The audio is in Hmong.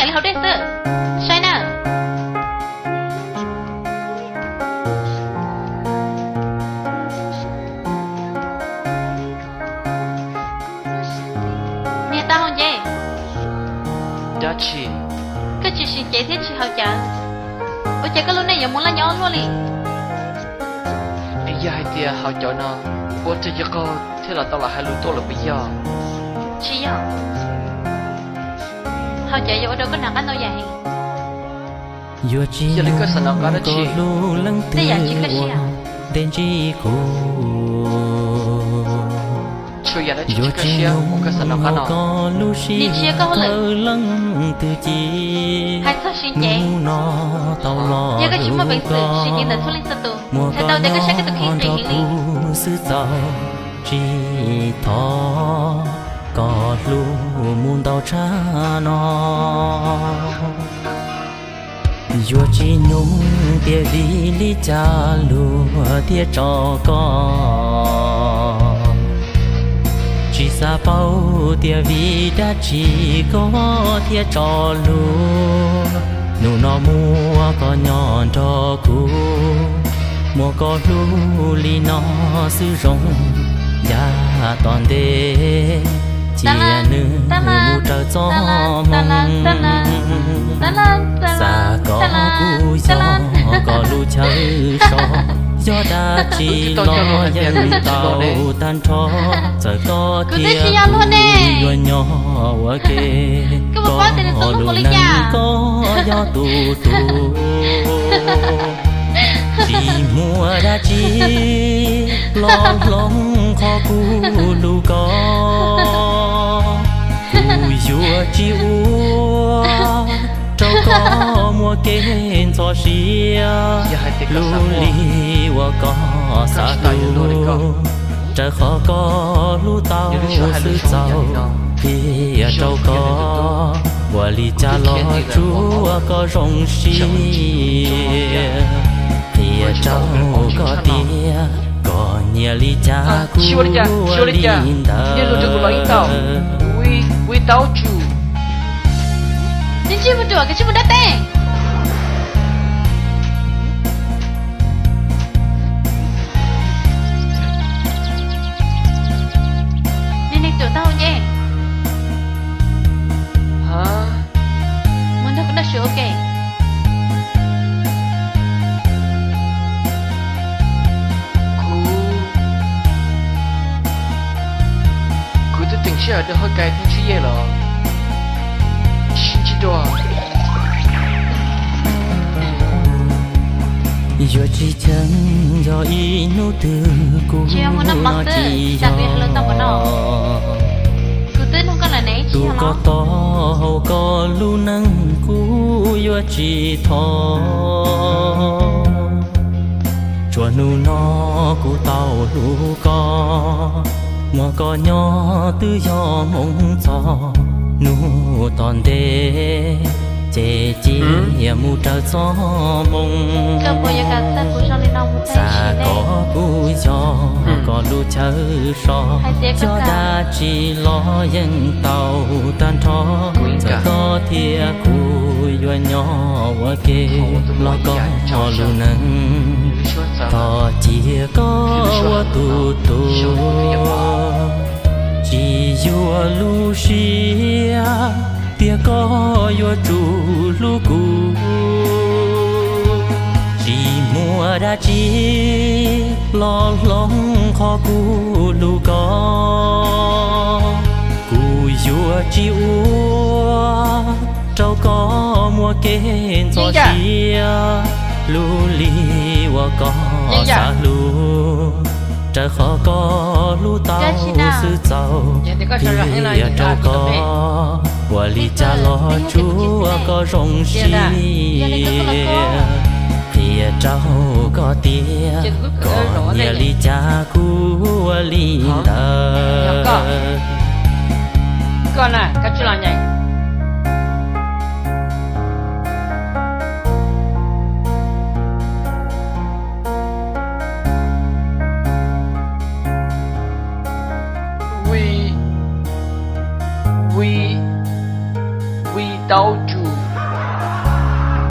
Hais li hauv dej xwb, saib na. Niag taub hau nceb, dab tsi? Koj tsis sim cev thiab tsis haus cawv, ua cas koj lub neej yuav muaj laj nyob luaj li? Yog hais tias haus cawv no, ua rau yawg qaug thiaj los tau los hais lus tuaj los puas yog? Tsis yog. Haus cawv yuav ua rau koj hnav qab ntau yam heev. Yog li koj xav hnov qab dab tsi? Tej yam tsis kaj siab. Txhua yam dab tsi tsis kaj siab, ua koj xav hnov qab no. Nim tsis yog koj hauj lwm. Hais txog sim cev, yog koj tsis muaj peev xwm sim cev ntawm txhua leej txhua tus, hais tau tias koj saib koj tus kheej qis heev li. Xwb txaus tsis thov kom hlub mus ntau tshaj no. Yuav tsis nyoog tias vim li cas luag thiaj tso koj, tsis xav paub tias vim dab tsi koj thiaj tso luag. Hnub no muaj koj nyob nrog kuv, muaj koj hlub li no xwb zoo, yav tom ntej cia nws mus raws txoj hmoo. Xav kom kuv yog koj lub chaw so, yog dab tsi los yeej tau tag nrho. Txawm koj thiab kuv yuav nyob ua ke, koj lub neej koj yog tus tus. Tsis muaj dab tsi los hloov qhov kuv hlub koj. Kuv yuav tsis ua rau koj muaj kev ntxhov siab, lub li uas koj xav hlub, raws qhov koj hlub tau xwb txaus. Qhia rau koj, ua li cas los tsuav koj zoo siab. Qhia rau koj tias koj nyiam li cas kuv ua li ntawd. Ntsij mus ruam, koj tsis mus dab teb. Niag neeg ruam taub hau nce. Mus nrog kuv noj su ua ke. Kuv twb teem sij hawm rau hauj kais thiab ntsib yej los sib ntsib dua. Yuav tsis cheem yog ib hnub twg kuv no tsis yog tus koj tau hauv koj lub neej, kuv yuav tsis thov. Tsuas hnub no kuv tau hlub koj, muaj koj nyob twb yog hmoov txog hnub tom ntej, ces cia mus raws txoj hmoo. Xav kom kuv yog koj lub chaw so, yog dab tsi los yeej tau tag nrho. Txawm koj thiab kuv yuav nyob ua ke, los koj lub neej txhob cia koj ua tus tuag. Tsis yuav lub siab tias koj yuav tsum hlub kuv. Tsis muaj dab tsi los hloov qhov kuv hlub koj. Kuv yuav tsis ua rau koj muaj kev ntxhov siab, lub li uas koj xav hlub, raws qhov koj hlub tau xwb txaus. Qhia rau koj, ua li cas los tsuav koj zoo siab. Qhia rau koj tias koj nyiam li cas kuv ua li ntawd. Koj na, koj tsis los nyeem.